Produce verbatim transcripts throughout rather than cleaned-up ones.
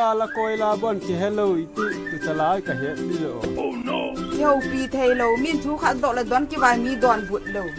Ala koi la bon kihe lou iti tu chalai ka he mi lo. Kihoupi thei lou, min thu khat doh le don kivai mi donbut lou.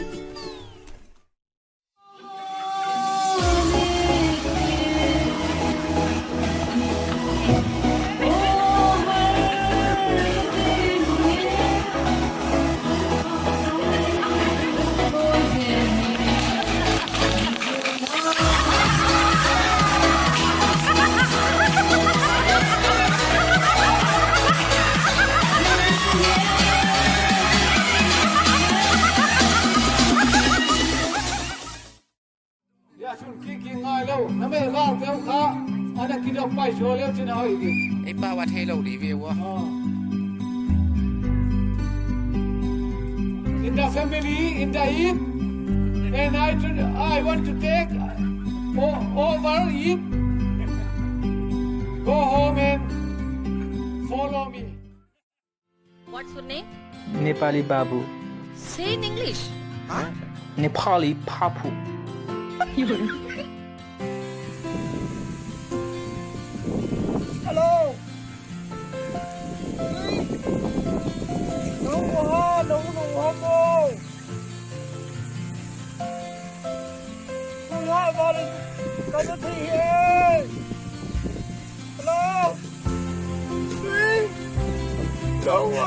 Ya sun ki ki ngai lou, na me la teu kha, ana ki dok pai so leu chin hoi di. Ei pa wa thei lou di ve wa. Ah. In the family, in the Eve, and I, to, I want to take o-, over Eve. Go home and follow me. What's your name? Nepali Babu. Say in English. Nepali Papu. Hello. No, no, no, no. Hello. Hello. Hello.